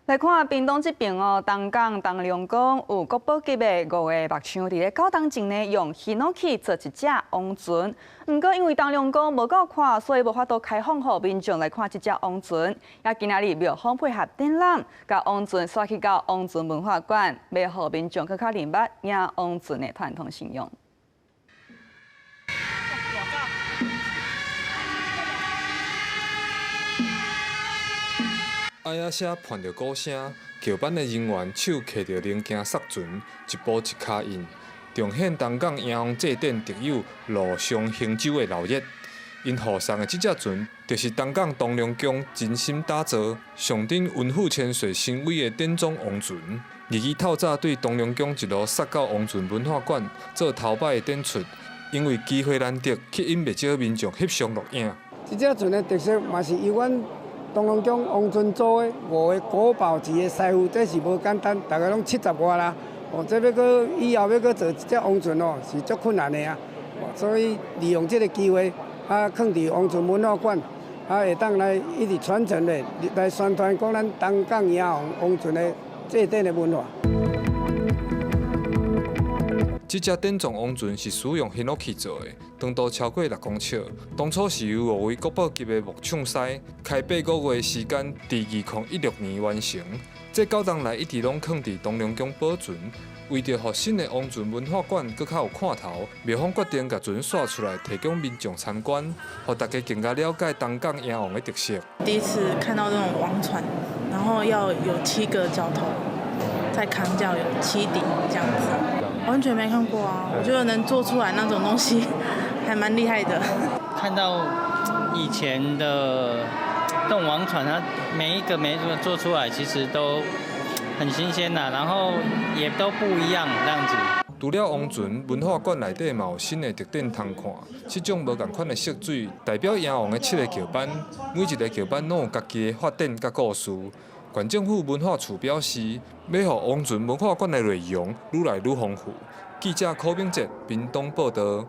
來看屏東這邊哦，東港東龍宮有國寶級的五個木匠佇咧九冬前呢，用ヒノキ做一隻王船。毋過因為東龍宮無夠闊，所以無法度開放予民眾來看這隻王船。也今仔日廟方配合展覽，共王船徙去到王船文化館，欲予民眾閣較認捌迎王船的傳統信仰。哀仔聲伴著鼓聲，轎班的人員手提著零件索船，一步一跤印，重現東港迎王祭典特有陸上行舟的鬧熱。𪜶護送的這隻船，就是東港東龍宮精心打造、象徵文富千歲神威的典裝王船。二日透早對東龍宮一路徙到王船文化館做頭擺的展出，因為機會難得，吸引袂少民眾翕相錄影。這隻船的特色嘛是由阮東龍宮王船組的五个國寶級的師傅，這是無簡單，大家攏70外啦。哦，這欲閣以後欲閣做一隻王船哦，是足困難的啊。所以利用這个機會，啊，囥佇王船文化館，啊，會當來一直傳承的，來宣傳講咱東港迎王王船的祭典的文化。這隻典藏王船是使用ヒノキ做的，長度超過6公尺。當初是由五位國寶級的木匠師開8個月時間，佇2016年完成。這九冬來一直攏囥佇東龍宮保存。為著予新的王船文化館閣較有看頭，廟方決定共船徙出來，提供民眾參觀，予大家更加了解東港迎王的特色。第一次看到這種王船，然後要有七個角頭，在扛轎有七頂這樣子。完全沒看過啊！我覺得能做出來那種東西，還蠻厲害的。看到以前的這種王船，它每一個每一個做出來，其實都很新鮮吶，然後也都不一樣這樣子。除了王船文化館內底嘛有新的特展通看，七種無仝款的色水，代表迎王的七个轎班，每一个轎班攏有家己的發展佮故事。縣政府文化處表示，欲予王船文化館的內容愈來愈豐富。記者柯明哲屏東報導。